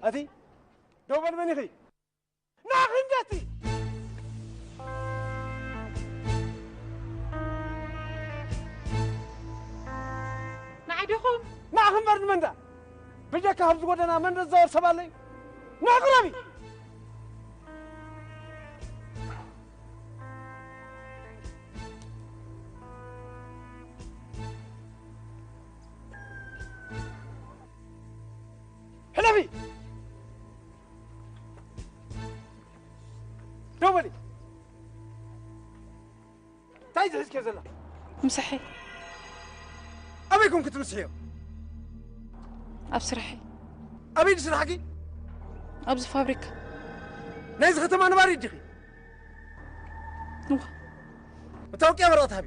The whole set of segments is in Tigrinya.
ኣቲ ደው በል፣ መን ኢኺ? ንዓኺ እንዲያቲ። ንዓይ ዲኹም? ንዓኺ እምበር ንመን ደኣ? ብጀካ ኣብዚ ጎደና መን ዝዛወር ሰብ ኣለዩ? ንዕቕረቢ። ሕለፊ! ደው በሊ! እንታይ ዝሕዝክዮ ዘላ? ምሳሐይ። ኣበይ ኮንኩ ትምስሕዮ? ኣብ ስራሐይ። ኣበይ ድዩ ስራሕኪ? ኣብዚ ፋብሪካ። ናይዚ ከተማ ነባሪት ዲኺ? እዋ። መታወቅያ ወረቐት ሃቢ።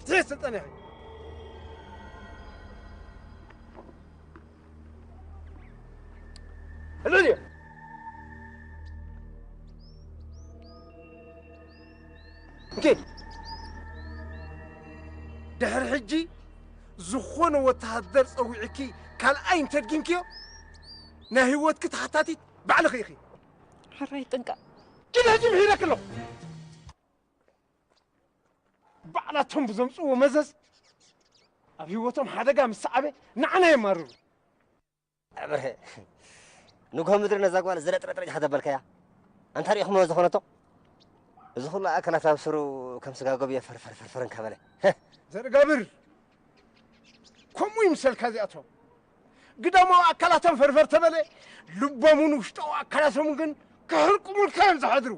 ትሕት ስልጣን ኢኺ። ሕልል እየ። እንኪ፣ ድሕሪ ሕጂ ዝኾነ ወተሃደር ጸዊዕኪ ካልኣይ እንተድጊምክዮ፣ ናይ ህይወትኪ ተሓታቲት ባዕልኺ ኢኺ። ሕራይ ጥንቃ። ኪድ ሕጂ ምሒረኪ ኣለኹ። ባዕላቶም ብዘምጽዎ መዘዝ ኣብ ህይወቶም ሓደጋ ምስ ሰዓበ ንዓና የማርሩ። ኣበርሀ፣ ንግሆ ምድሪ ነዛ ጓል ዝረጥረጥረጭ ሃተበልካያ። ኣንታ ርኢኹሞ ዝኾነቶ? እዚ ኩሉ ኣካላት ኣብ ስሩ ከም ስጋ ጎብየ ፈርፈር ፈርፈር እንካበለ። ዘርጋብር፣ ከምኡ ይምሰልካ እዚኣቶም። ግዳማዊ ኣካላቶም ፈርፈር ተበለ፣ ልቦምን ውሽጣዊ ኣካላቶም ግን ክሕርቁሙልካ እዮም ዝሓድሩ።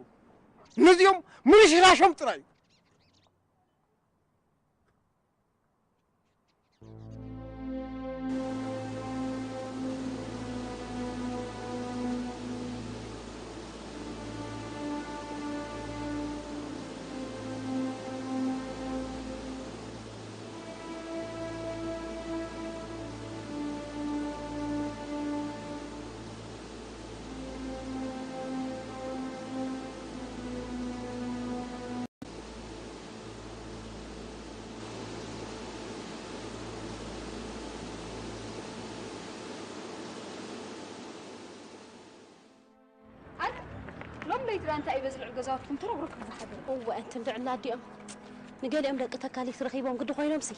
ነዚኦም ምርሽራሾም ጥራይ እዩ። ኣይ፣ ሎም ለይቲ ደኣ እንታይ እዩ በዚ ልዑል ገዛውትኩም ተረብረብኩም ዝሓደርኩም? እወ፣ ኣንቲ እንድዕላ ኣዲኦም። ንገሊኦም ደቂ ተካሊት ረኺቦም ግዲ ኮይኖምሲ፣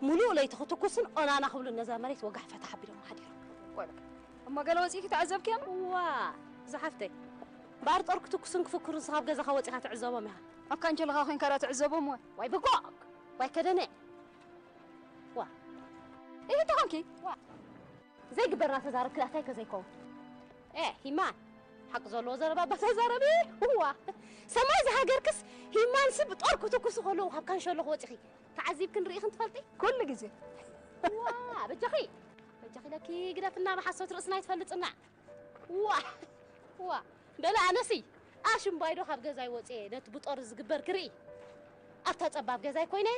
ሙሉእ ለይቲ ክትኩስን ኦናና ክብሉን ነዛ መሬት ወጋሕ ፈታሕ ኣቢሎም ሓዲሮም። ቆይ በቃ። እሞ ገለ ወፂእኪ ተዓዘብክዮም? እዋ፣ ዝሓፍተይ። እምበኣር ጦር ክትኩስን ክፍክሩን ንስኻ ኣብ ገዛኻ ወፂኻ ትዕዘቦም ኢኻ። ኣብ ካንቸሎኻ ኮይንካ ደኣ ትዕዘቦም ወይ? ዋይ ብጎግ! ዋይ ከደነ! ዋ። ይህ ተኾንኪ? ዋ። ዘይግበር እናተዛረብኪ ደኣ እንታይ ከ ዘይከውን? ኤ፣ ሂማን፣ ሓቂ ዘለዎ ዘረባ እባ ተዛረቢ። እዋ፣ ሰማይ ዝሃገርክስ ሂማንሲ ብጦር ክትኩሱ ከለዉ ካብ ካንሸሎኹ ወጺኺ ተዓዚብክን ርኢኽን ትፈልጢ? ኩሉ ግዜ። እዋ፣ በጃኺ፣ በጃኺ ኢለኪ ግደፍና፣ ብሓሶት ርእስና ኣይትፈልጥና። እዋ፣ እዋ፣ በለ ኣነሲ ኣሽምባይዶ ካብ ገዛይ ወፅየ ነቲ ብጦር ዝግበር ክርኢ ኣብታ ፀባብ ገዛይ ኮይነ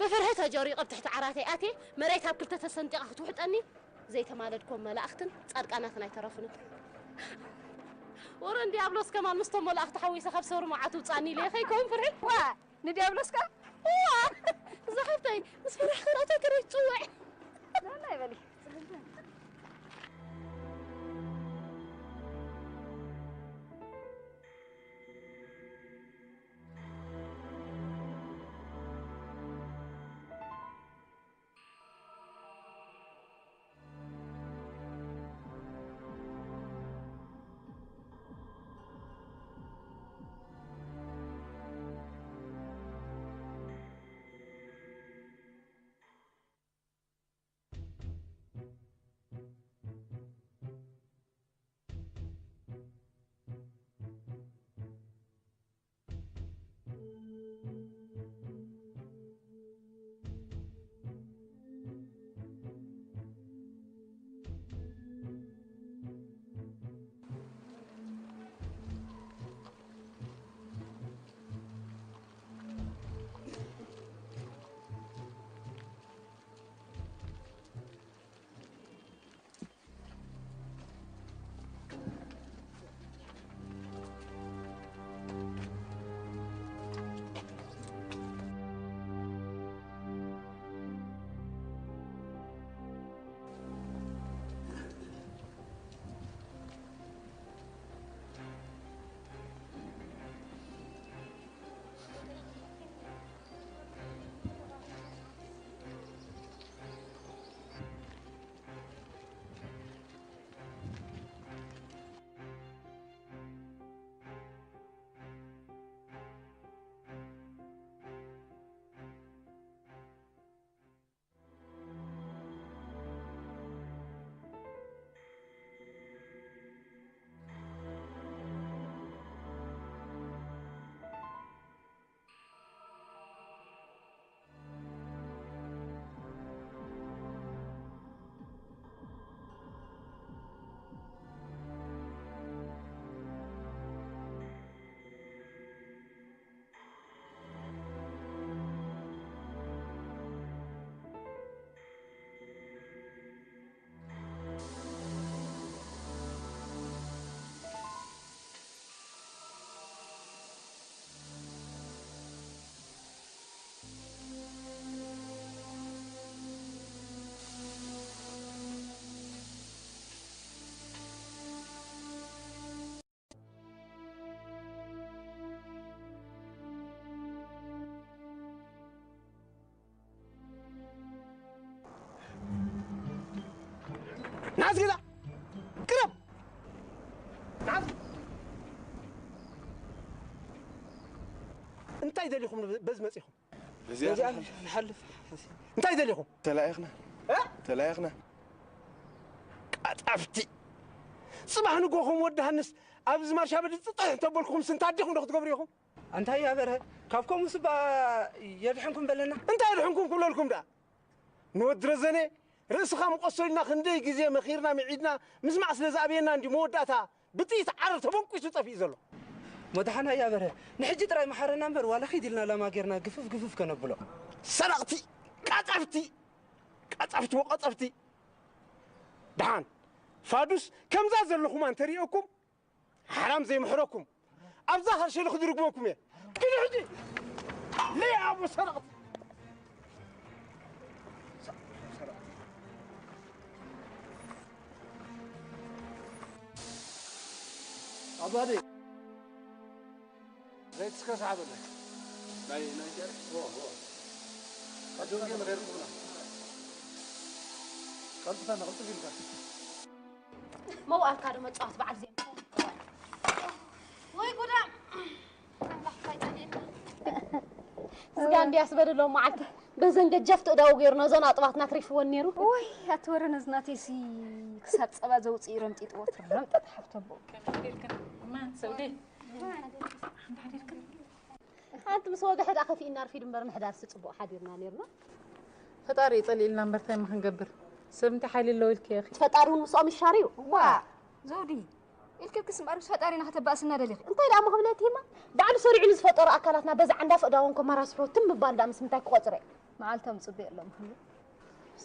ብፍርሒ ተጀሪቑ ኣብ ትሕቲ ዓራተይ ኣትየ መሬት ኣብ ክልተ ተሰንጢቓ ክትውሕጠኒ ዘይተማለድኮም መላእኽትን ጻድቃናትን ኣይተረፉንን። ወረ እንዲያብሎስ ከማን ምስቶም መላእኽቲ ሓዊሰ ካብ ሰውሪ መዓት ውጻኒ ኢለ ከይከውን ፍርሒ። ዋ ንዲያብሎስ ከ ዋ ዝኸፍተይ ምስ ፍርሒ ክረተ ክረይ ጽውዕ ናና ይበሊ። ንዓስ ገዛ ቅረብ። ንዓስ እንታይ ደሊኹም በዚ መጺኹም? በዚኣ በዚኣ ንሓልፍ። እንታይ ደሊኹም? ተላኢኽና። እ? ተላኢኽና። ቀጠፍቲ። ጽባሕ ንጎኹም ወዲ ሃንስ ኣብዚ ማርሻ በዲ ጽጥሕ እንተበልኩም ስንታ ኣዴኹም ዶ ክትገብሩ ኢኹም? ኣንታ ያበረ ካብ ከምኡ ስባ የድሕንኩም በለና። እንታይ የድሕንኩም ክብለልኩም ደኣ? ንወዲ ረዘነ ርእስኻ ምቆሶ ኢልና ክንደይ ግዜ መኺርና ምዒድና ምስማዕ ስለ ዝኣበየና እንዲ መወዳእታ ብጥይት ዓረር ተበንቂሱ ጠፊኡ ዘሎ። መድሓና ያበረ ንሕጂ ጥራይ መሓረና እምበር ዋላ ኺድ ኢልና ላማ ጌርና ግፍፍ ግፍፍ ከነብሎ። ሰረቕቲ፣ ቀጠፍቲ፣ ቀጠፍቲ ወቀጠፍቲ። ደሓን ፋዱስ ከምዛ ዘለኹማ እንተሪኦኩም ሓራም ዘይምሕረኩም ኣብዛ ካልሸሊ ክድርግመኩም እየ። ግን ሕጂ ለይ ኣቦ ሰረቕቲ። ኣባዲ ዘይትስከ ሰሓበለ ናይ ናይ ጀር ዎ ዎ ኣጆጌ መገርኩና ቀልጥፈና ቀልጥፍ ኢልካ መውኣልካ ዶ መጻወት በዓል ዜምኮ ወይ ጉዳም ኣምላኽ እንታይ ጸኒሕና። ስጋ እንድያስ በደሎም መዓልቲ በዘን ገጀፍቲ እዳው ገይሩ ነዞን ኣጥባትና ትሪፍወን ነይሩ። ወይ ኣቲ ወረ ነዝናተይሲ ክሳብ ጸባ ዘውፅእ እዩ ረምጢጥዎ ትረምጠጥ ሓፍተቦ። ማን ሰውዴ እንዳሕዲርክን ሓንቲ ምስ ወግሐ ደኣ ከፊእና ኣርፊዱ እምበር ምሕዳርሲ ጽቡቕ ሓዲርና ነይርና። ፈጣሪ እዩ ጸሊእልና እምበር እንታይ እሞ ክንገብር። ሰብ እንታይ ሓይሊ ኣለዎ ኢልኪ ኢኺ። እቲ ፈጣሪ እውን ምስኦም ይሻር እዩ። ዋ ዘውዲ ኢልክልክስ እምበኣር ምስ ፈጣሪና ከተባእስና ደሊኺ። እንታይ ደኣ እሞ ክብለኪ እማ ባዕሉ ሰሪዑ ንዝፈጠሮ ኣካላትና በዚ ዓንዳፍ እዳወን ኮማራ ስፍሮ ትም ምባል ደኣ ምስ ምንታይ ክቖጽረ። መዓልቶም ጽበየሎም ክብሉ።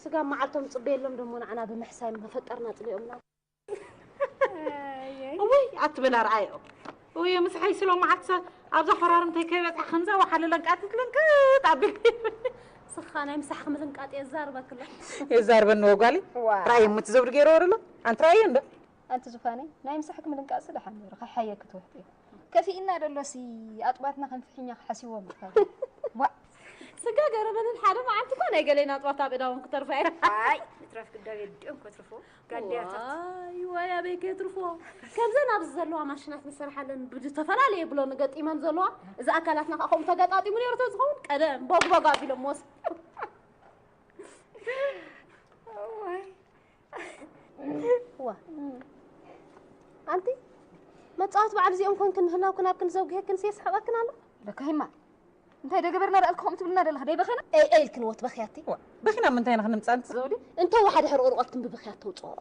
ስጋ መዓልቶም ጽበየሎም ደሞ ንዓና ብምሕሳይ መፈጠርና ጽሊኦምና። እውይ ኣትበል ኣርኣዮ እውይ ምሳሐይ ስሎ መዓልቲ ኣብዛ ኮራርምተይ ከይበፅሓ ከምዛ ወሓለ ለንቃጢት ለንቅጥ ኣቢል ስኻ ናይ ምሳሕኺ ምልንቃጥ የዛርበክሎ የዛርበኒ ወጓሊ ራእየ ምት ዘውድ ገይሮ ወርሎ ኣንቲ ራእየ እንዶ ኣንቲ ዙፋነይ ናይ ምሳሕኪ ምልንቃጥሲ ደሓን ነይሩ ከይሓየኪ ትውሕጢ ከፊእና ደሎሲ ኣጥባትና ከም ፍሕኛ ክሓስይዎም ይፋል ዋእ ስጋ ገረበንን ሓደ መዓልቲ እኳ ናይ ገሌና ኣጥባት ኣብ እዳዎም ክተርፋ እየ ኣይ ምትራፍ ግዳብ የድኦም ከትርፎ ጋድያታት ዋይ ዋይ ኣበይ ከየትርፍዎ ከምዘን ኣብዚ ዘለዋ ማሽናት ንሰርሓለን ብዝተፈላለየ ብሎን ገጢመን ዘለዋ እዚ ኣካላትና ከዓ ከምኡ ተገጣጢሙ ነይሩ ተዝኸውን ቀደም ቦግቦግ ኣቢሎም ወስ ዋይ ዋ ኣንቲ መፃወት በዓል እዚኦም ኮንክ ንህላውክን ኣብክን ዘውግሄክን የስሕቐክን ኣሎ ለካ ሂማ እንታይ ዶ ገበርና ደኣ ከምኡ ትብልና ደለኻ ደይ በኸና ኤይ ኤይ ኢልክን ወት በኽያቲ በኺና ምንታይ ኢና ክንምጻ ኣንቲ ዘውዲ እንተ ወሓደ ሕርቑርቆትክን ብብኽያት ተውፅኦ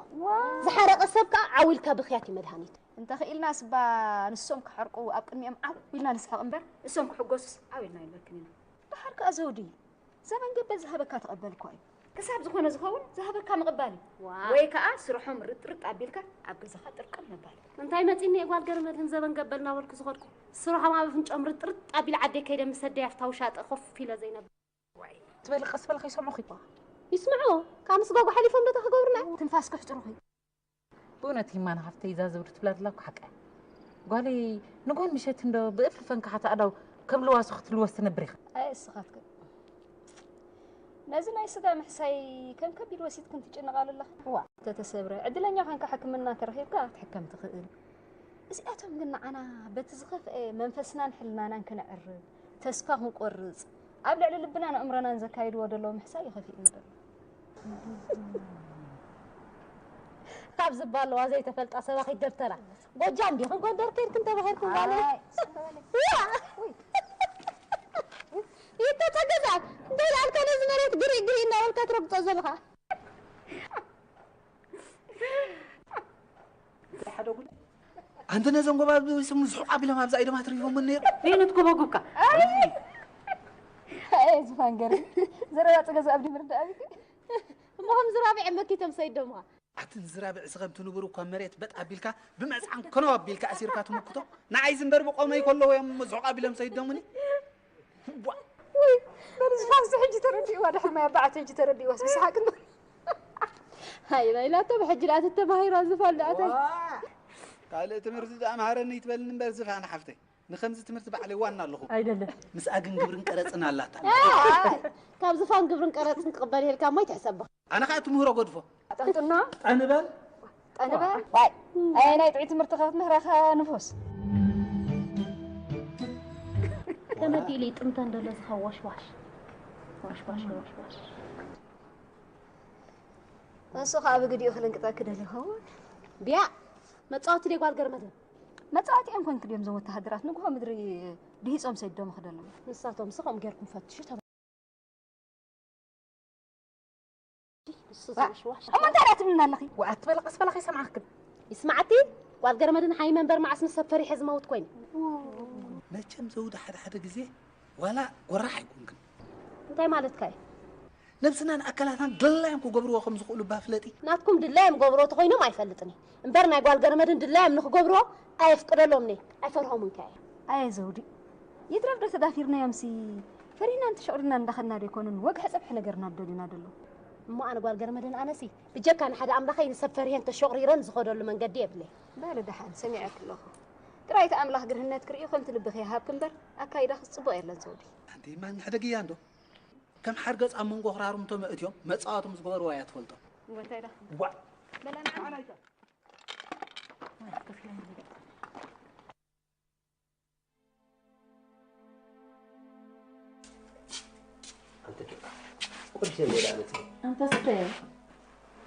ዝሓረቐ ሰብ ከዓ ዓው ኢልካ ብኽያት እዩ መድሃኒቱ እንተ ኽኢልናስ እባ ንሶም ክሓርቁ ኣብ ቅድሚኦም ዓው ኢልና ንስሕቕ እምበር እሶም ክሕጎሱስ ዓው ኢልና ኣይብለክን ኢና ደሓር ከዓ ዘውዲ ዘበን ገበል ዝሃበካ ተቐበል እኳ እዩ። ክሳብ ዝኾነ ዝኸውን ዝሃበካ ምቕባል እዩ። ወይ ከዓ ስርሖም ርጥርጥ ኣቢልካ ኣብ ገዛኻ ጥርቅም ምባል እዩ። እንታይ መፂኒ እየ ጓል ገረመድህን ዘበን ገበል እናበልኩ ዝኸድኩ ስርሖም ኣብ ኣፍንጭኦም ርጥርጥ ኣቢለ ዓደይ ከይደ ምስ ኣደይ ኣብታ ውሻጠ ኮፍ ኢለ ዘይነብር። ትበሊ ቀስ በል ከይሰምዑኺ። ይስምዑ ካብ ምስጓጓ ሓሊፎም ዶ እንታይ ክገብሩና እዮም? ትንፋስ ክሕፅሩኺ። ብእውነት ሂማን ሓፍተይ እዛ ዘውዲ ትብላ ዘላ እኮ ሓቃ እያ። ጓለይ ንጎን ምሸት እንዶ ብእፍሪ ፈንካሓት ኣእዳው ከም ልዋሶ ክትልወስ ትነብር ኢኻ። ኣየ እስኻትክን ነዚ ናይ ስጋ ምሕሳይ ከም ከቢድ ወሲድክን ትጭነቓሉ ኣለኽን። እዋ እንተተሰብረ ዕድለኛ ኾንካ ሕክምና እንተረኺብካ ክትሕከም ትኽእል። እዚኣቶም ግን ንዓና በቲ ዝኸፍአ መንፈስናን ሕልናናን ክነዕርብ ተስፋ ክንቆርጽ ኣብ ልዕሊ ልብናን ኣእምሮናን ዘካይድዎ ዘለዉ ምሕሳይ እዩ ከፊእኒ ዘሎ። ካብ ዝባ ኣለዋ ዘይተፈልጣ ሰባኺት ደብተራ ጎጃም ዲኽን ጎንደር ከይድክን ተባሂልክን ጓል ይተፀገዛ እንተይልኣልካ ነዚ መሬት ግሪእ ግሪእ እናበልካ ትረግፆ ዘለኻ ኣንተ ነዘን ጎባቢ ስም ዝሑቕ ኣቢሎም ኣብዛ ኢዶም ኣትሪፎምን ነይሩ። ነይነት ጎባጉብካ። ዝፋን ገርም ዘረባ ጽገዛ ኣብዲ ምርዳ ኣቢክ እሞ ከም ዝራብዐ መኪቶም ሰይዶምኻ ኣቲ ንዝራብዕ ስኸም ትንብሩ እኳ መሬት በጥ ኣቢልካ ብመጽዓን ከነው ኣቢልካ ኣሲርካ ትምክቶ ንዓይ ዝንበር ብቆመይ ከለዉ እዮም ዝሑቕ ኣቢሎም ሰይዶምኒ ውይ በርዝፋንሲ ሕጂ ተረዲእዋ ድሕር ማይ ኣባዓት ሕጂ ተረዲእዋስ ብስሓቅ እንዶ ሃይ ናይላቶ ብሕጂ ደኣ ተተማሂራ ዝፋን ደኣተይ ካልእ ትምህርቲ ደኣ መሃረኒ ይትበልኒ እምበር ዝፋን ሓፍተይ ንኸምዚ ትምህርቲ ባዕለይ ዋና ኣለኹ ኣይደለ ምስኣ ግን ግብርን ቀረፅን ኣላታ ካብ ዝፋን ግብርን ቀረፅን ክቕበል ይህልካ እሞ ይትሕሰብኻ ኣነ ከዓ ትምህሮ ገድፎ ኣጠንጥና ጠንበል ጠንበ ዋይ ኣይ ናይ ጥዑይ ትምህርቲ ከፍትምህራኻ ንፎስ ከመዲ ኢሉ ይጥምተን ደሎ ዝኻ ዋሽዋሽ ዋሽዋሽ ዋሽዋሽ እሱ ከዓ ብግዲኡ ክልንቅጠ ክደል ይኸውን ቢያ መፃወቲ ደይ ጓል ገርመትን መፃወቲ እዮም ኮንክ ድዮም ዘም ወተሃደራት ንጉሆ ምድሪ ድሂፆም ሰይዶም ክደሎም ንሳቶም ስኸም ጌርኩም ፈትሹ እሞ እንታይ ትብልና ኣለኺ? ወኣት በለ ቀስ በለ ከይሰምዓክን። ይስማዓቲ ጓል ገረመድን ሓይ መንበር መዓስ ምስ ሰብ ፈሪሐ ዝመውት ኮይኑ። መቸም ዘውዲ ሓደ ሓደ ግዜ ዋላ ጎራሕ ኣይኮንክን። እንታይ ማለትካ እዩ? ነብስናን ኣካላትናን ድላዮም ክገብርዎ ከም ዝኽእሉ እባ ፍለጢ። ናትኩም ድላዮም ገብርዎ ተኾይኖም ኣይፈልጥን እየ እምበር ናይ ጓል ገረመድን ድላዮም ንክገብርዎ ኣየፍቅደሎምን እየ ኣይፈርሆምን ከ እየ። ኣየ ዘውዲ ይትረፍ ዶ ተዳፊርናዮምሲ ፈሪህናን ተሸቑሪርናን እንዳኸድና ዶ ኣይኮኑን ወግሐ ጸብሒ ነገርና ደልዩና ደሎ። እሞ ኣነ ጓል ገረመድን ኣነሲ ብጀካ ንሓደ ኣምላኸይ ንሰብ ፈሪሀን ተሸቑሪረን ዝኸደሉ መንገዲ የብለይ። በሊ ደሓን ሰሚዐኪ ኣለኹ። ጥራይ እቲ ኣምላኽ ግርህነት ክርእዩ ከምቲ ልብኺ ይሃብኪ እምበር ኣካይዳኺስ ጽቡቕ የለን ዘውዲ። ኣንቲ ማን ሕደግያ እንዶ ከም ሓርገጽ ኣብ መንጎ ክራርምቶም ኣእትዮም መጻወቶም ዝገበርዋ እያ ትፈልጦ። እንታይ ዳ? ዋ! በላ ንዓ። ኣንተ ቁርሲ እንዴ ዳለት ኣንተ ስተ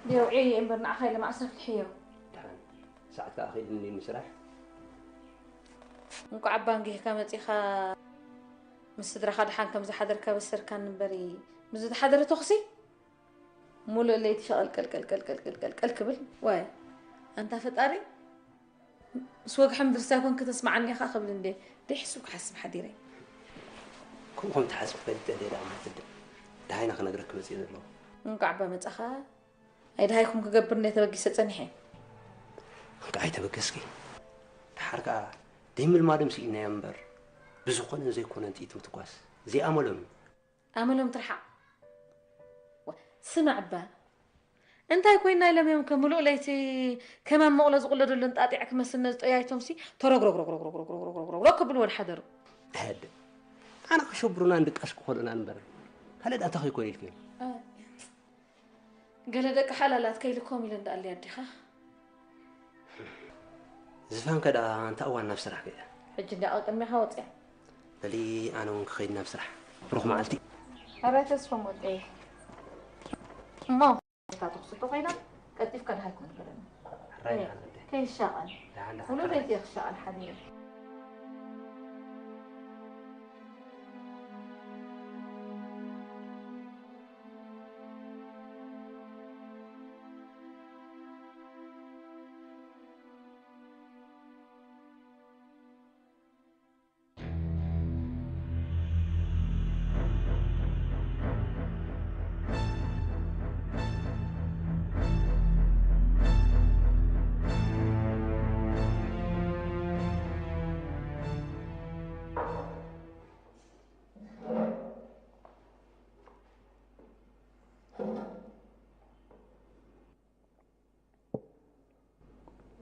የውዒ እምበር ንዓኻ ኢለ መዓስ ኣፍልሕዮ። ደሓን ሰዓትካ ኣኺልኒ ምስራሕ። እንኳዕ ኣባ እንጊህካ መጺኻ ምስ ስድራኻ ደሓን ከም ዝሓደርካ በሰርካኒ እምበሪ ምስ ዝሓደረ ተኹሲ ሙሉእ ለይቲ ሸቐልቀልቀልቀልቀልቀልቀል ክብል ዋይ ኣንታ ፈጣሪ ምስ ወግሐ ምድርሳ ኮንክ ተስማዓኒ ኢኻ ክብል እንዴ ደይ ሕሱብ ክሓስብ ሓዲረ። ከምኡ ከም ትሓስብ ፈልጠ እንዴ ደኣ ማትደ ደሃይና ክነግረክ መጽእ ዘለዎ። እንኳዕ ኣባ መጻኻ ኣይደሃይኩም ክገብር እንዴ ተበጊሰ ጸኒሐ። እንኳዕ ኣይተበገስኪ። ደሓር ከኣ ደይምልማዶም ስኢናዮ እምበር ብዝኾነን ዘይኮነን ጥይት ምትኳስ ዘይኣመሎም እዩ። ኣመሎም ትርሓቕ። ስማዕ እባ እንታይ ኮይና ኢሎም እዮም ከምሉእ ለይቲ ከማን መቑሎ ዝቑለደሉ እንጣጢዕ ክመስል ነዚ ጠያይቶም ሲ ተረግረግረግረግረግረግረግረግረግረግረግረግ ክብልዎ ድሓደሩ። ኣደ ኣነ ክሸብሩና እንድቃስ ክኾኑና እምበር ካልእ ዳኣ እንታይ ከይኮኑ ኢልክዮ። ገለ ደቂ ሓላላት ከይልኮም ኢለን ደኣ ኣለያ ኣዴኻ። ዝፋን ከዳ ኣንታ እዋን ናብ ስራሕ ከይደ። ሕጂ እንዳ ቅድሚኻ ወፅያ። በሊ ኣነ እውን ክኸይድ ናብ ስራሕ። ብሩኽ መዓልቲ። ኣረ ተስፎም ወደይ እሞ እታ ተኽስቶ ኮይና ቀልጢፍካ ድሃይ ኮን በለኒ። ሕራይ ደሓን ወደይ። ከይሻቐል ደሓን ደሓን ሙሉ ሕራይ። ቤት እየ ክሻቐል ሓዲረ።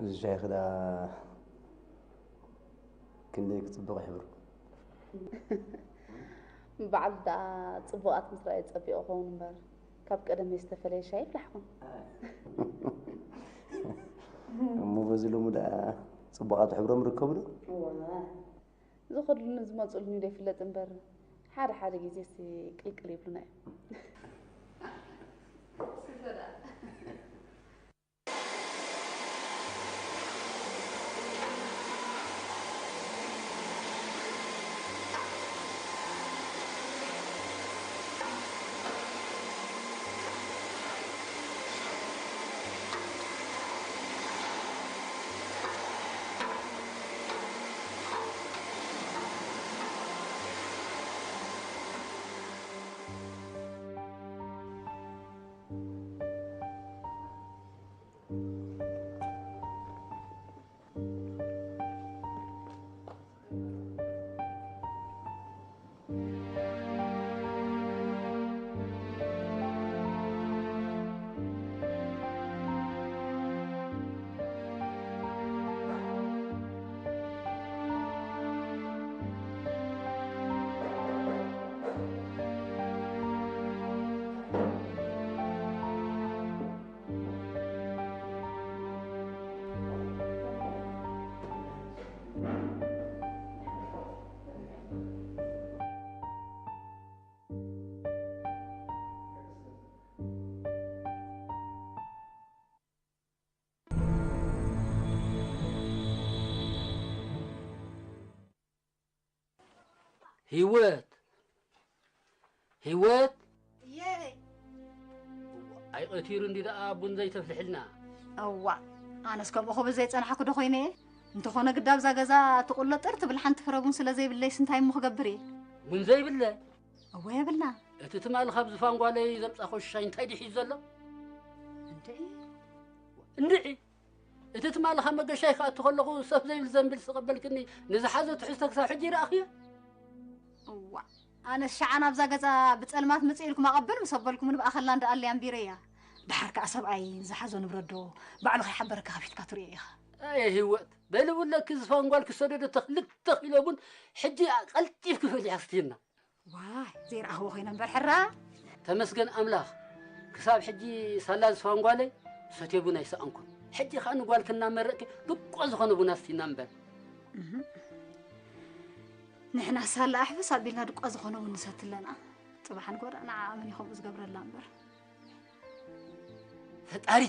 እዚ ሻሂ ክዳ ክንደይ ክጽብቕ ይሕብር። በዓል ደኣ ጽቡቓት ምስ ረኣየ ጸቢቑ ክኸውን እምበር ካብ ቀደመይ ዝተፈለየ ሻሂ ይፍላሕኹም። እሞ በዚ ሎሚ ደኣ ጽቡቓት ሕብሮም ርከቡ ዶ? እወ፣ ዝኸድሉኒ ዝመጹሉኒ ዶ ይፍለጥ እምበር ሓደ ሓደ ግዜሲ ቅልቅል ይብሉና እዮም። ህይወት፣ ህይወት። እየ። ኣይቐቲሩ እንዲ ደኣ ቡን ዘይተፍልሕልና። እዋ፣ ኣነስ ከምኡ ክብል ዘይጸናሕኩ ዶ ኮይነ እየ? እንተኾነ ግዳ ኣብዛ ገዛ ትቑሎ ጥር ትብል ሓንቲ ፍረ ቡን ስለ ዘይብለይስ እንታይ እሞ ክገብር እየ? ቡን ዘይብለ? እወ የብልና። እቲ ትማሊ ካብ ዝፋን ጓለይ ዘምጻእኮ ሽሻይ እንታይ ድዩ ሒዙ ዘሎ? እንድዒ። እንድዒ። እቲ ትማሊ ካብ መገሻይ ክኣቱ ከለኹ ሰፍ ዘይብል ዘንቢል ዝተቐበልክኒ ንዝሓዞ ትሕዝቶ ክሳብ ሕጂ ይረኣኽዮ? እዋእ፣ ኣነስ ሸዓ ናብዛ ገዛ ብጸልማት ምጽእ ኢልኩም ኣቐብል ምስ ኣበልኩምኒ ብኣኸላ እንዳኣለይ ኣንቢረያ። ደሓር ከኣ ሰብኣይ ንዝሓዞ ንብረት ዶ ባዕሉ ከይሓበረካ ከፊትካ ትርእዮ ኢኻ። ኣየ ህይወት፣ በሊ ውለኪ ዝፋን ጓል ክሰደዶ ተኽልተ ኪሎ ቡን ሕጂ ቀልጢፍኪ ፈሊሕኪ ስትይና። ዋይ፣ ዘይረኣኽዎ ኮይነ እምበር ሕራ። ተመስገን ኣምላኽ፣ ክሳብ ሕጂ ሳላ ዝፋን ጓለይ ሰትየ ቡን ኣይሰኣንኩን። ሕጂ ኸኣ ንጓልኪ እናመረቕኪ ድቆ ዝኾነ ቡን ኣስትይና እምበር። እህ። ንሕና ሳላ ኣሕፍስ ኣቢልና ድቋ ዝኾነ እውን ንሰቲ ኣለና። ጽባሕ ንጎዳ ንዓኣ መን እዩ ከምኡ ዝገብረላ እምበር። ፈጣሪ።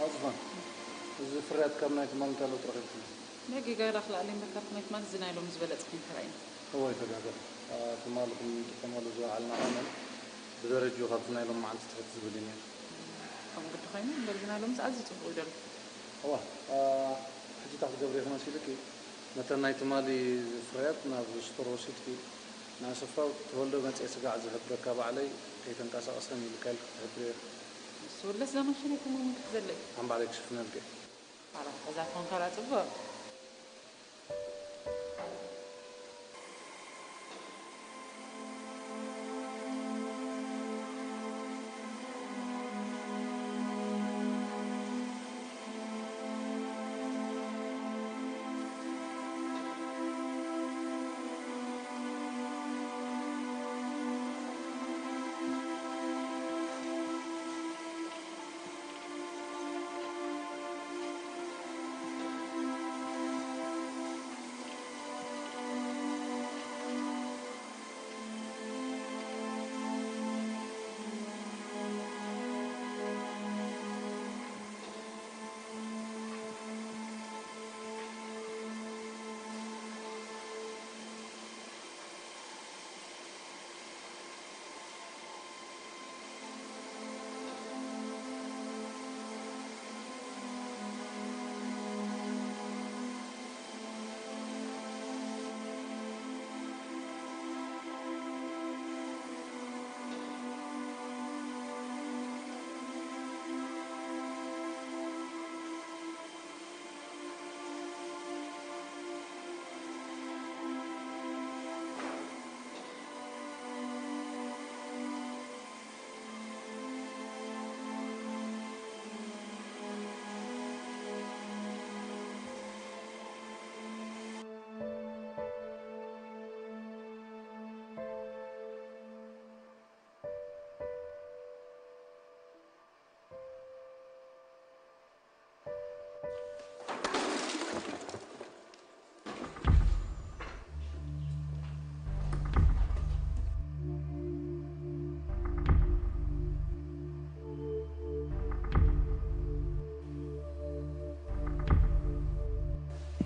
ኣዝፋን፣ እዚ ፍርያት ካብ ናይ ትማሊ እንታይ ለውጢ ረኺብክሞ? ነጊጋ ኢላ ክልኣለይ እምበር፣ ካብቲ ናይ ትማሊ እዚ ናይ ሎሚ ዝበለጸ ኮይኑ ተራእዩኒ። እወ፣ ኣይተጋገኹ። አ፣ ትማሊ ክንጥቀመሉ ዝወዓልና ቀመም ብደረጅኡ ካብቲ ናይ ሎሚ መዓልቲ ትሕት ዝብል እዩ ነይሩ። ከምኡ ግዲ ኮይኑ እምበር፣ እዚ ናይ ሎምስ ኣዝዩ ጽቡቕ እዩ ዘሎ። እወ፣ አ፣ ሕጂ እንታይ ክትገብሪ ኢኺ መሲልኪ? ነተን ናይ ትማሊ ፍርያት ናብ ስቶር ወሲድኪ፣ ንኣሰፋ ተወልደ መጺኤ ስጋዕ ዝህበካ ባዕለይ ከይተንቀሳቐሰ ሚልካይል ክትሕብርዮ ኢኺ። ንሱ ወለስ እዛ ማሽነይ ኩሉ እውን ክትዘለይ። ኣም ባዕለይ ክሽፍነልኪ። ዋላ እዛ ኮንካ ደኣ ጽቡቕ።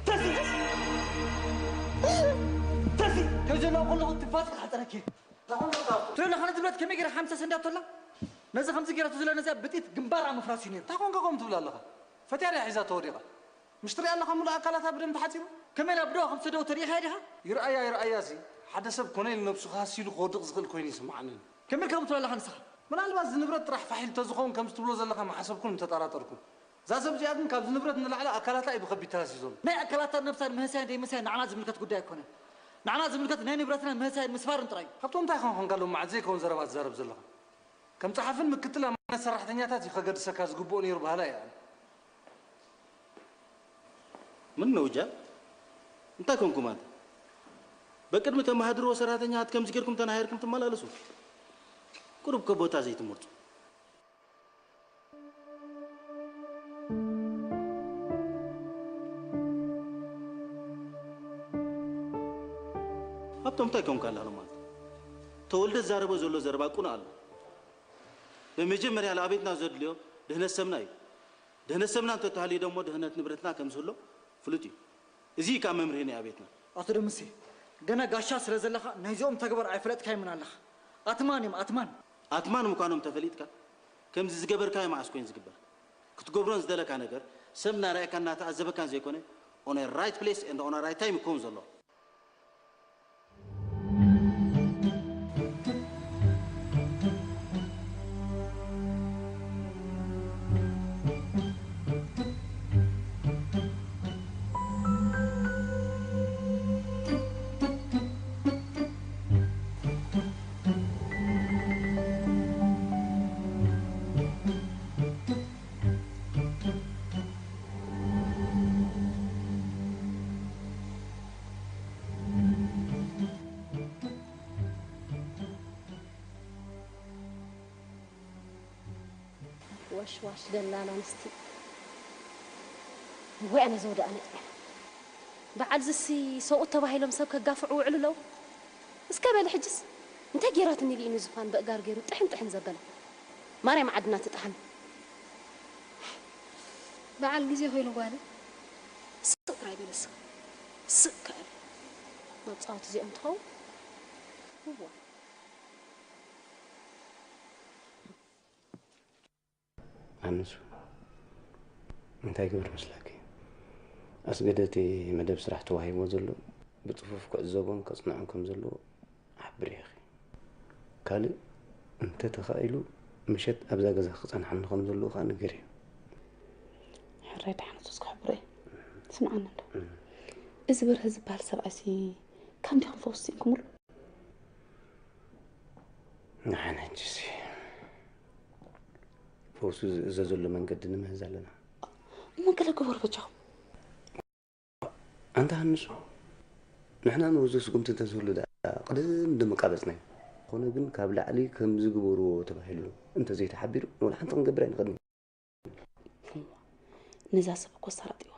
ተዚ! ተዚ! ከዘና ከለኹ ትባጽ ክሓጸረኪ። ትብሎ ኸነ ዝብለት ከመይ ገይራ ሓምሳ ሰንዳቶላ? ነዚ ከምዚ ገይራቶ ዘላ ነዚኣ ብጥይት ግንባራ ምፍራስ እዩ ነይሩ። እንታይ ኮንካ ከምኡ ትብል ኣለኻ? ፈትያ ድያ ሒዛቶ ወዲቓ? ምሽ ትሪኣ ኣለኻ ምሉእ ኣካላታ ብደም ተሓጺቡ? ከመይ ኢላ ብደዋ ከም ዝሰደወቶ ርኢኻያ ዲኻ? ይርኣያ ይርኣያ እዚ ሓደ ሰብ ኮነ ኢሉ ነብሱ ክሃሲ ኢሉ ክወድቕ ዝኽእል ኮይኑ ይስምዓኒ። ከመይ ኢልካ ከምኡ ትብል ኣለኻ ንስኻ? ምናልባት እዚ ንብረት ጥራሕ ፋሕ ኢሉ ተዝኸውን ከምዚ ትብሎ ዘለኻ ምሓሰብኩን ምተጠራጠርኩን። እዛ ሰብ እዚኣ ግን ካብዚ ንብረት ንላዕሊ ኣካላታ እዩ ብኸቢድ ተሃስዩ ዘሎ። ናይ ኣካላታ ነብሳ ምህሳይን ዘይምህሳይን ንዓና ዝምልከት ጉዳይ ኣይኮነን። ንዓና ዝምልከት ናይ ንብረትና ምህሳይን ምስፋርን ጥራይ እዩ። ካብቶም እንታይ ኮንካ ሎም መዓት ዘይከውን ዘረባ ትዛረብ ዘለኻ? ከም ጸሓፍን ምክትል ኣማነት ሰራሕተኛታት እዩ ከገድሰካ ዝግብኦ ነይሩ በሃላይ እየ ኣነ። ምን ነው ጃል? እንታይ ኮንኩም ኣንተ? በቅድሚ ተማሃድርዎ ሰራተኛታት ከምዚ ጌርኩም ተናሂርኩም ትመላለሱ? ቁሩብ ከ ቦታ ዘይትመርጹ? ሃብቶም እንታይ ኮንካ ኣለኻ ማለት? ተወልደ ዝዛረቦ ዘሎ ዘረባ ቁኑዕ ኣሎ። በመጀመርያ ለኣቤትና ዘድልዮ ድህነት ሰብና እዩ። ድህነት ሰብና እንተተሃልዩ ደሞ ድህነት ንብረትና ከም ዝህሎ ፍሉጥ እዩ። እዚ እዩ ከኣ መምርሂ ናይ ኣቤትና። ኣቶ ደምሴ፣ ገና ጋሻ ስለ ዘለኻ ናይዚኦም ተግባር ኣይፈለጥካዮምን ኣለኻ። ኣትማን እዮም፣ ኣትማን። ኣትማን ምዃኖም ተፈሊጥካ ከምዚ ዝገበርካዮ መዓስ ኮይኑ ዝግበር? ክትገብሮን ዝደለካ ነገር ሰብ እናረኣየካን እናተዓዘበካን ዘይኮነ on a right place and on a right time ክኸውን ዘለዎ። ወሽዋሽ ደላላ ኣንስቲ ወይ ኣነ ዘውደኣ ነጥቢ በዓል ዝሲ ሰብኡት ተባሂሎም ሰብ ከጋፍዑ ውዕሉ ለው እስከ በሊ ሕጅስ እንታይ ጌራትኒ ኢሉ እዩ ንዝፋን በእጋር ገይሩ ጥሕን ጥሕን ዘበላ ማርያም ዓድና ትጥሓን በዓል ግዜ ኮይኑ ጓለ ስቕ ጥራይ በለስ ስቕ ከኣለ መጻወቲ እዚኦም ትኸውን እዋ ኣንሱ እንታይ ግበር መስለኪ? ኣስገደ እቲ መደብ ስራሕ ተዋሂብዎ ዘሎ ብጽፉፍ ክዕዘቦን ከጽንዖን ከም ዘለዎ ሓብርዮ ኢኺ። ካልእ እንተ ተኻኢሉ ምሸት ኣብዛ ገዛ ክጸንሓኒ ከም ዘለዎ ከኣ ንገርዮ። ሕራይ ደሓን ሱስ ክሕብሮ እየ። ስምዓኒ እንዶ እዚ በርሀ ዝበሃል ሰብኣይሲ ካብ እንዲኹም ፈውሲ ስኢንኩምሉ? ንዓና ሕጂሲ ፈውሱ ዝእዘዘሉ መንገዲ ንምህዝ ኣለና። እሞ ገለ ግበሩ በጃኹም። ኣንታ ሃንሱ ንሕና ንውዙ ስጉምቲ እንተዝህሉ ደኣ ቅድም ድምቃበጽናዮ። ዝኾነ ግን ካብ ላዕሊ ከምዚ ግበርዎ ተባሂሉ እንተዘይተሓቢሩ ንወላ ሓንቲ ክንገብር ኣይንኽእልን። ነዛ ሰብ እኮ ኣሳራጢዋ።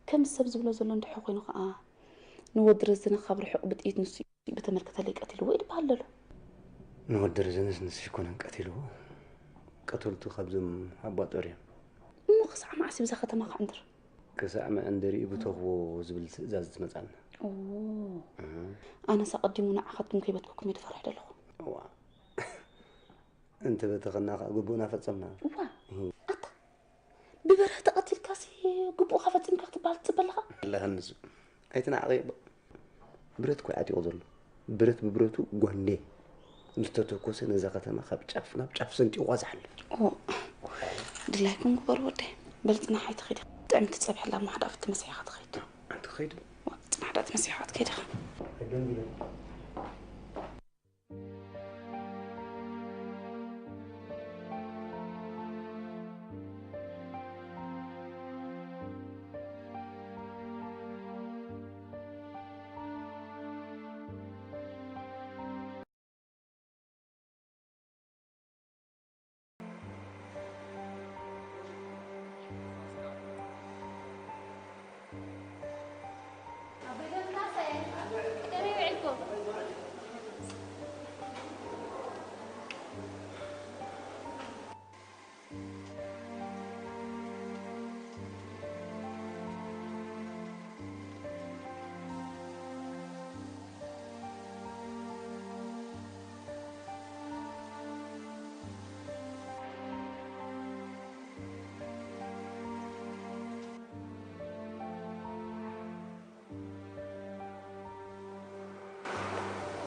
ከምዚ ሰብ ዝብሎ ዘሎ እንድሕር ኮይኑ ከኣ ንወዲ ረዘነ ካብ ርሑቕ ብጥይት ንሱ እዩ ብተመልከተለይ ቀቲልዎ እዩ ድበሃል ዘሎ። ንወዲ ረዘነስ ንሱ ኣይኮነን ቀቲልዎ። ቀተልቱ ካብዞም ኣባ ጦር እዮም። እሞ ክሳዕ መዓስ እዩ ብዛ ከተማ ክዕንድር? ክሳዕ መዐንደሪኡ ብተኽቦ ዝብል ትእዛዝ ትመጻና። ኦ። ኣነስ ኣቐዲሙ ንዓኻትኩም ከይበትኩኩም እየ ድፈርሕ ዘለኹ። እዋ። እንተበተኸና ከኣ ግቡእና ፈጸምና። እዋ ኣታ ብበርሀ ተቐቲልካሲ ግቡእካ ፈጺምካ ክትበሃል ትጽበ ኣለኻ? ኣለኻ ንሱ ኣይትናዕቂ እባ። ብረት እኮ እዩ ዓጢቑ ዘሎ። ብረት ብብረቱ ጓንዴ ምስ ተተኮሰ ነዛ ከተማ ካብ ጫፍ ናብ ጫፍ ሰንጢቑዋ ዝሓልፍ። ኦ ድላይኩም ግበሩ ወደይ። በል ጽናሕ ኣይትኺድ ኢኻ። ጥዕምቲ ጸብሒ ኣላ እሞ ሓዳእ ፍቲ መሲሕኻ ትኸይድ። ኣንቲ ትኸይድ? ጽናሕ ዳኣ ተመሲሕኻ ትከይድ ኢኻ።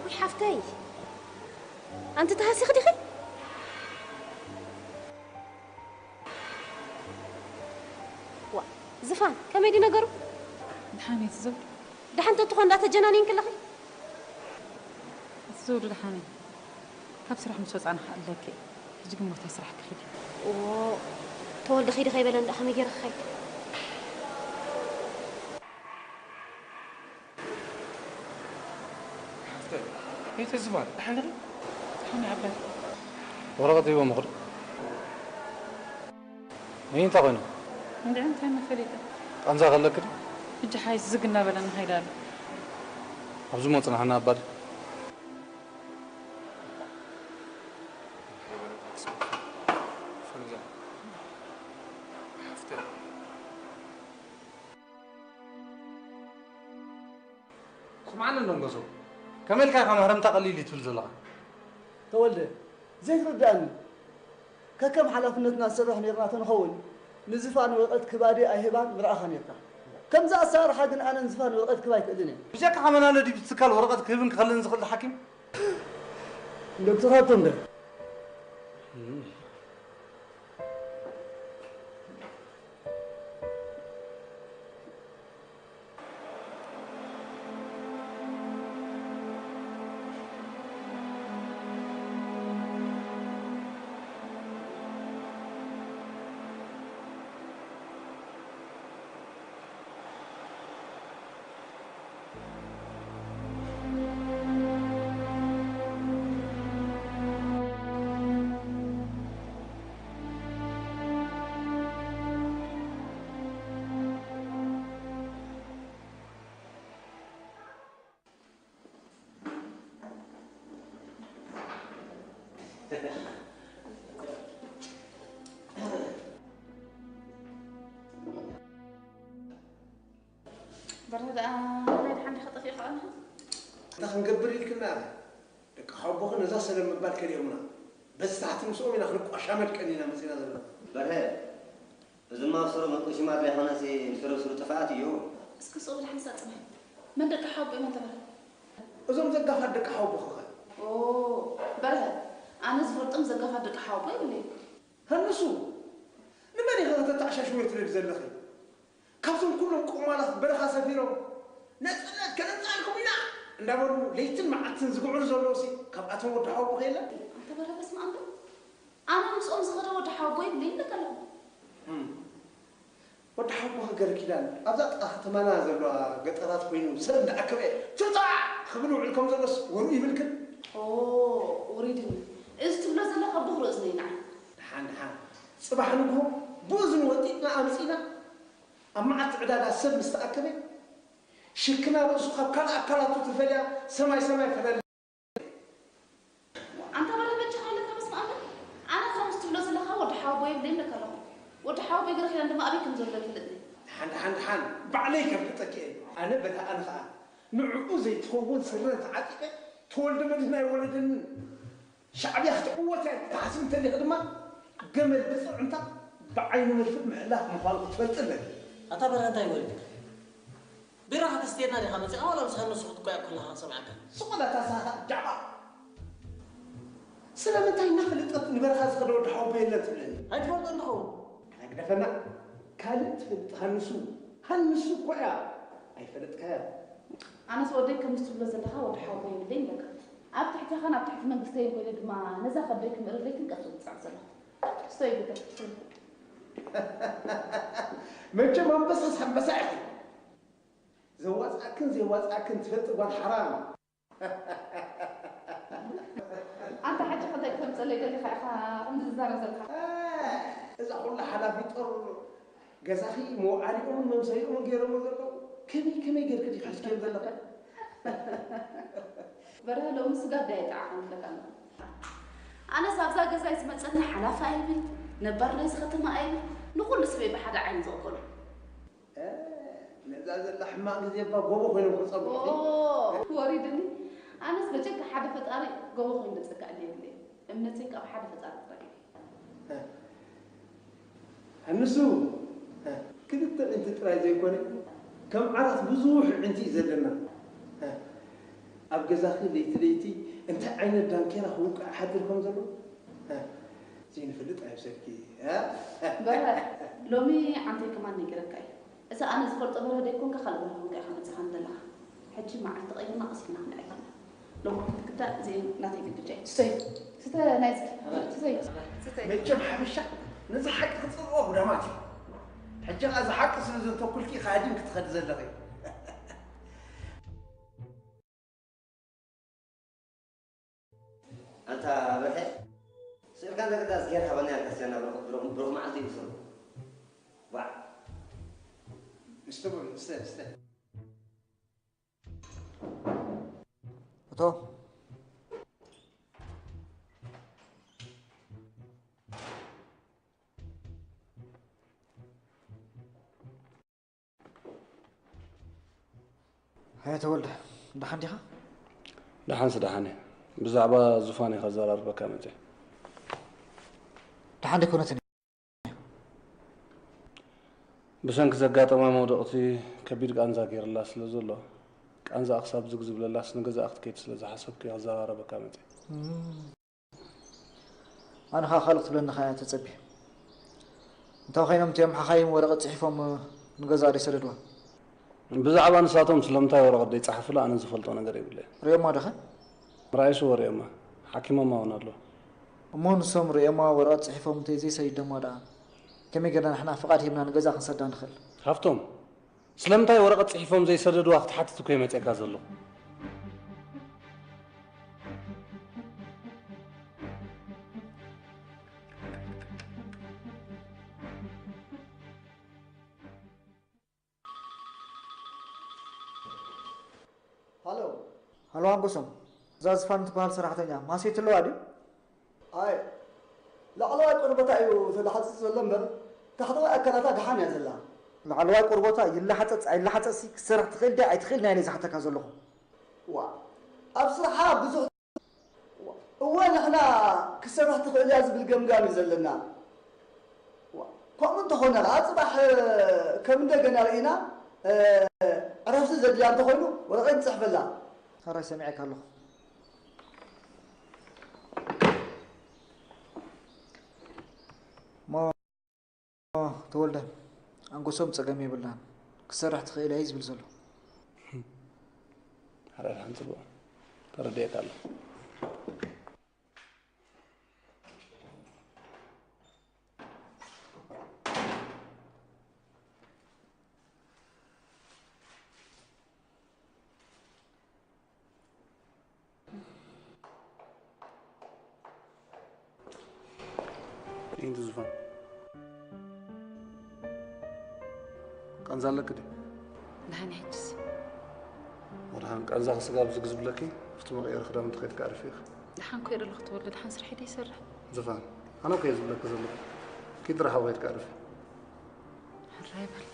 ውይ ሓፍተይ ኣንቲ ተሃሲኺ ዲኺ? ዝፋን፣ ከመይ ድዩ ነገሩ? ድሓን እየ ትዘውድ። ደሓን ተትኾን እንዳተጀናኒን ከለኺ? ትዘውድ ድሓን እየ። ካብ ስራሕ ምስ ወፃእና ክኣለኪ እየ። ሕጂ ግን ቦታ ስራሕ ክኺድ እየ። ኦ፣ ተወልደ ኺዲ ከይበለ እንዳ ከመይ ገይረ ክኸይድ? ይተዝባል ሓንሪ ሓኒ ዓባይ ወረቐት ሂቦም ምኽዱ። እንታይ ኮይኑ? እንድዒ እንታይ መፈሊጠ? ቃንዛ ከለክ ድዩ? ሕጂ ሓይስ ዝግ እናበለ ንኸይድ ኣሎ። ኣብዚ ሞ ጽናሕና ኣባዲ። ስምዓኒ እንደንገሶ ከመይ ኢልካ ኢኻ ማህረምታ ቀሊል እዩ ትብል ዘለኻ? ተወልደ፣ ዘይትርድኣኒ። ከከም ሓላፍነትና ንሰርሕ ነይርና ተንኸውን፣ ንዝፋን ወረቐት ክህባ ድየ ኣይህባን ምርኣኻ ነይርካ። ከምዚ ኣሰራርሓ ግን ኣነ ንዝፋን ወረቐት ክህባ ኣይክእልን እየ። ብጀካ ሓመናለ ድዩ ብትካል ወረቐት ክህብን ክኸልእን ዝኽእል ሓኪም? ዶክተር ሃብቶም ዶ? በርሀ ደኣ ናይ ደሓን ዲኻ ጠፊእካ ኣንሃ? እንታይ ክንገብር ኢልክና? ደቂ ሓቦኺ ነዛ ሰለም ምባል ከሊኦምና። በዚ ታሕቲ ምስኦም ኢና ክንቋሻመድ ቀኒና መጺና ዘለና። በርሀ፣ እዝማ ስሩ መጥቆ ሽማግለ ይኾነሲ ንስሩ ስሩ ጥፍኣት እዩ። እስኪ ስቕ ብል ሓንሳእ ጽናሕ። መን ደቂ ሓቦ እዮም ኣንተ በርሀ? እዞም ዘጋፋት ደቂ ሓቦኺኸ? ኦ በርሀ፣ ኣነ ዝፈልጦም ዘጋፋት ደቂ ሓቦ የብለይ። ሃንሱ፣ ንመን ኢኺ ከተተዓሻሽውዮ ትደሊ ዘለኺ? ካብዞም ኩሎም ቆማላት በረኻ ሰፊሮም ነፃነት ከነምፅኣልኩም ኢና እንዳበሉ ለይትን መዓልትን ዝግዕሩ ዘለውሲ ካብኣቶም ወዲ ሓወቦኺ የለን? ኣንታ በረ በስመ ኣብ ዶ ኣነ ምስኦም ዝኸደ ወዲ ሓወቦ የብለይን ኢለካ ኣለኹ። ወዲ ሓወቦኺ ገረኪዳን ኣብዛ ጥቓ ከተማና ዘለዋ ገጠራት ኮይኑ ሰብ እንዳኣከበ ትምፃዕ ክብል ውዕል ከም ዘሎስ ወርኡ ይብልክን? ኦ ውሪድኒ እዚ ትብሎ ዘለኻ ብኹርኡ እዝነይ ንዓይ። ደሓን ደሓን ፅባሕ ንግሆ ብእዝኑ ወጢጥና ኣምፂእና ኣብ መዓልቲ ዕዳጋ ሰብ ምስ ተኣከበ ሽክና ርእሱ ካብ ካልእ ኣካላቱ ትፈልያ ሰማይ ሰማይ ፈለል። ኣንታ በለ በጃኻ ኣለካ በስመ ኣብ ኣነ ከምዚ ትብሎ ዘለኻ ወዲ ሓወቦይ የብለይን ኢለካ ኣለኹ። ወዲ ሓወቦይ ገረኺዳን ድማ ኣበይ ከም ዘሎ ኣይፈልጥን እየ። ደሓን ደሓን ደሓን ባዕለይ ከፍልጠኪ እየ። ኣነ በታ ኣነ ኸኣ ንዕኡ ዘይትኸውን ስረ ተዓጢቐ ተወልደ መድህን ኣይወለደንን። ሻዕብያ ክትዕወት እያ ትሓስቢ እንተሊኺ ድማ ገመድ ብፅዕንታ ብዓይኒ መድፍእ ምሕላፍ ምዃኑ ክትፈልጢ ኣለኪ። ኣታ በርሀ እንታይ ወሪዱካ? ቢራ ከተስትየና ዲኻ መፂኻ ዋላ ምስ ሃነሱ ክትጓየ ከለኻ ክሰምዓካ? ስቕ በል ኣታ ሳኻ ጃዕባ። ስለምንታይ እናፈለጠት ንበረኻ ዝኸደ ወዲ ሓወቦ የለን ትብለኒ? ኣይትፈልጦን ትኸውን። ኣነ ግደፈና ካልእ ትፈልጥ ሃንሱ ሃንሱ እኮ እያ ኣይፈለጥካያ። ኣነስ ወደይ ከምዚ ትብሎ ዘለኻ ወዲ ሓወቦ የብለይን ኢለካ። ኣብ ትሕቴኻን ኣብ ትሕቲ መንግስተይን ኮይነ ድማ ነዛ ከብደይ ክምእርር ለይትን ቀትርን ዝፅዕር ዘለኹ። ትሕዝቶ ይግበር። መቸም ኣንበሳስ ኣንበሳ ኢኺ። ዘዋፅኣክን ዘየዋፅኣክን ትፈልጢ ጓል ሓራም። ኣንታ ሕጂ ክንደይ ክተምፀለይ ደሊኻ ኢኻ ከምዚ ዝዛረብ ዘለኻ? እዛ ኩላ ሓላፊ ጦር ገዛኺ መውዓሊኦምን መምሰይኦምን ገይሮሞ ዘለዉ ከመይ ከመይ ገይርኪ ዲኺ ሒዝክዮም ዘለኺ? በርሀ ሎሚ ስጋ ኣደይ ኣይጠዓኻን ክብለካ ኣለኹ። ኣነስ ኣብዛ ገዛይ ዝመፀኒ ሓላፊ ኣይብል ነባር ናይዚ ከተማ ኣይብል ንኹሉ ሰበይ ብሓደ ዓይኒ ዝቕበሎ። ነዛ ዘላ ሕማቕ ግዜ እባ ጎቦ ኮይኖም ክፀግዑ። ኦ ወሪድኒ። ኣነስ በጀካ ሓደ ፈጣሪ ጎቦ ኮይኑ ዘፀግዐኒ የብለይን። እምነተይ ካብ ሓደ ፈጣሪ ጥራይ እዩ። ኣንሱ ክልተ ዕንቲ ጥራይ ዘይኮነ ከም ዓራት ብዙሕ ዕንቲ እዩ ዘለና። ኣብ ገዛኺ ለይቲ ለይቲ እንታይ ዓይነት ዳንኬራ ክውቃዕ ሓድር ከም ዘሎ ዘይንፈልጥ ኣይምሰልኪ። በረ ሎሚ ዓንተይ ከማን ነጊረካ እዩ። ኣነ ዝፈልጦ በረዶ ይኮንካ፣ ካልእ በረዶ ኮንካ ኢኻ መጺኻ ዘለኻ። ሕጂ መዓልቲ ቀይርና ቀስ ኢልና ክንዕልል ኢና። ሎሚ ክትክዳእ እዚኤን ናተይ ግድቻ እዩ። ስተዩ። ስተ ናይዝጊ። ስተዩ። ስተዩ። መቸም ሓበሻ ነዚ ሓቂ ክጽልኦ ጉዳማት እዩ። ሕጂ ኸኣ እዚ ሓቂ ስለ ዘንተኩልኪ ኢኻ ሃዲምኪ ትኸዲ ዘለኺ። ኣንታ በርሀ፣ ስእልካ እንተ ክዳስ ጌር ሃበና ያልካ ስያና ብሩኽ፣ ብሩኽ፣ ብሩኽ መዓልቲ ይብስሩ። ዋዕ። እስተ በሉ፣ እስተ፣ እስተ። እቶ። ሃየ ተወልደ፣ ደሓን ዲኻ? ደሓንስ ደሓን እየ። ብዛዕባ ዙፋን እየ ከዘራርበካ መፅየ። ደሓን ደይኮነትን እያ። ብሰንኪ ዘጋጠማ መውደቕቲ ከቢድ ቃንዛ ገይርላ ስለ ዘሎ፣ ቃንዛኣ ክሳብ ዝግ ዝብለላስ ንገዛኣ ክትከይድ ስለ ዝሓሰብኩ እየ ከዘራርበካ መፅየ። እም። ኣነ ኸኣ ካልእ ክትብለኒ ኸኣ እያ ተጸብየ። እንታይ ኮይኖም እቲኦም ሓኻይም ወረቐት ጽሒፎም ንገዛእ ደይሰደድዋ? ብዛዕባ ንሳቶም ስለምንታይ ወረቐት ደይጸሓፉላ ኣነ ዝፈልጦ ነገር የብለይን። ርእዮማ ዶ ኸ? ምርኣይስ እወ ርእዮማ። ሓኪሞማ እውን ኣለዉ። እሞ ንሶም ርእዮማ ወረቐት ጽሒፎም እንተዘይሰዲዶማ ደኣ ከመይ ጌርና ንሕና ፍቓድ ሂብና ንገዛ ክንሰዳ ንኽእል? ሃፍቶም፣ ስለምንታይ ወረቐት ጽሒፎም ዘይሰደድዋ ክትሓትት እኮ እየ መጺኣካ ዘለኹ። ሃሎ። ሃሎ ኣንጎሶም፣ እዛ ዝፋን ትበሃል ሰራሕተኛ ማሴት ኣለዋ ድዩ? ኣይ፣ ላዕለዋይ ቆርበታ እዩ ተላሕጽጽ ዘሎ እምበር፣ ታሕተዋይ ኣካላታ ደሓን እያ ዘላ። ላዕለዋይ ቆርበታ ይለሓጸጽ ኣይለሓጸጽሲ ክትሰርሕ ትኽእል ድያ ኣይትኽእል ናይ ኢለ ዝሓተካ ዘለኹ። ዋ፣ ኣብ ስርሓ ብዙሕ፣ እወ፣ ንሕና ክትሰርሕ ትኽእል እያ ዝብል ገምጋም እዩ ዘለና። ዋ፣ ከምኡ እንተኾነ ኸዓ፣ ጽባሕ ከም እንደገና ርኢና፣ እ፣ ዕረፍቲ ዘድልያ እንተኾይኑ፣ ወረቐት ንጽሕፈላ። ሕራይ ሰሚዐካ ኣለኹ። እሞ ተወልደ፣ ኣንጎሶም ጸገም የብላን፣ ክትሰርሕ ትኽእል እያ እዩ ዝብል ዘሎ። ሕራይ ደሓን ጽቡቕ። ተረዲኤካ ኣለኹ። ይህን ዝፋን ቃንዛ ኣለክ ድዩ? ደሓን ሕጅስ? ወድሓን ቃንዛ ክስጋብ ዝግ ዝብለኪ፣ ኣብቲ መቐየሪ ክዳውንቲ ከይድካ ኣርፊ ኢኺ። ደሓን ኮይ ዘለኹ ተወልደ፣ ደሓን ስርሐይ ደይሰርሕ። ዝፋን፣ ኣነ ኮየ ዝብለኪ ዘለኹ። ኪድ ርሓቕ ከይድካ ኣርፊ። ሕራይ በል።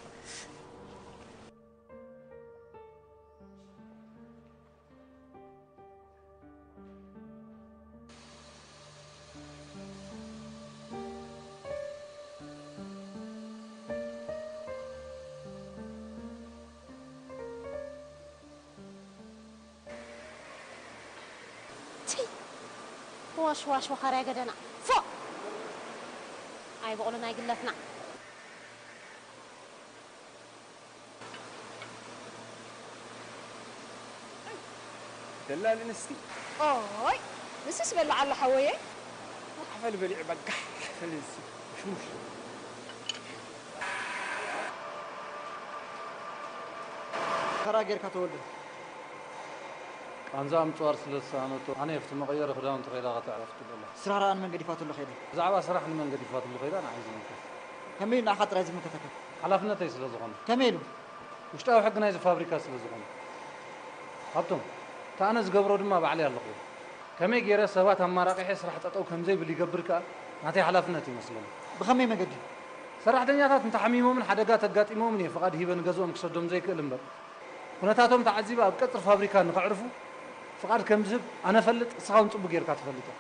ቲ! ዋሽ ዋሽ ወኻርያ ገደና። ፎእ! ኣይበቑሉን ኣይግለፍና። ደላሊ ንስቲ። ኦይ፣ ንስስ በሉ ዓሎ ሓወየ። ሓፈል በሊዑ በጋሕ ሓፈል እዚ። ሽሙሽ። ተራ ጌርካ ተወልደ። ቃንዛ ምጽዋር ስለ ዝሰኣነቶ፣ ኣነ ኣብቲ መቐየሪ ክዳውንቲ ከይዳ ከተዕረፍ ትብሎ ኣላ። ስራሕ ደኣ ንመን ገዲፋቶ ኣሎ ከይዳ? ብዛዕባ ስራሕ ንመን ገዲፋትሉ ከይዳ ንዓይ ዝምልከት። ከመይ ኢሉ ንዓኻ ጥራይ ዝምልከተካ? ሓላፍነተይ ስለ ዝኾነ። ከመይ ኢሉ? ውሽጣዊ ሕጊ ናይዚ ፋብሪካ ስለ ዝኾነ። ሃብቶም፣ እቲ ኣነ ዝገብሮ ድማ ባዕለይ ኣለኹ። ከመይ ገይረ ሰባት ኣማራቒሐ ስራሕ ጠጠው ከም ዘይብል ይገብር ከኣ ናተይ ሓላፍነት ይመስለኒ። ብኸመይ መገዲ? ሰራሕተኛታት እንተሓሚሞምን ሓደጋ ተጋጢሞምን እየ ፍቓድ ሂበ ንገዝኦም ክሰዶም ዘይክእል እምበር፣ ኩነታቶም ተዓዚበ ኣብ ቀጽሪ ፋብሪካ ንኸዕርፉ ፍቓድ ከም ዝህብ ኣነ እፈልጥ፣ ንስኻ እውን ጽቡቕ ጌርካ ትፈልጥ ኢኻ።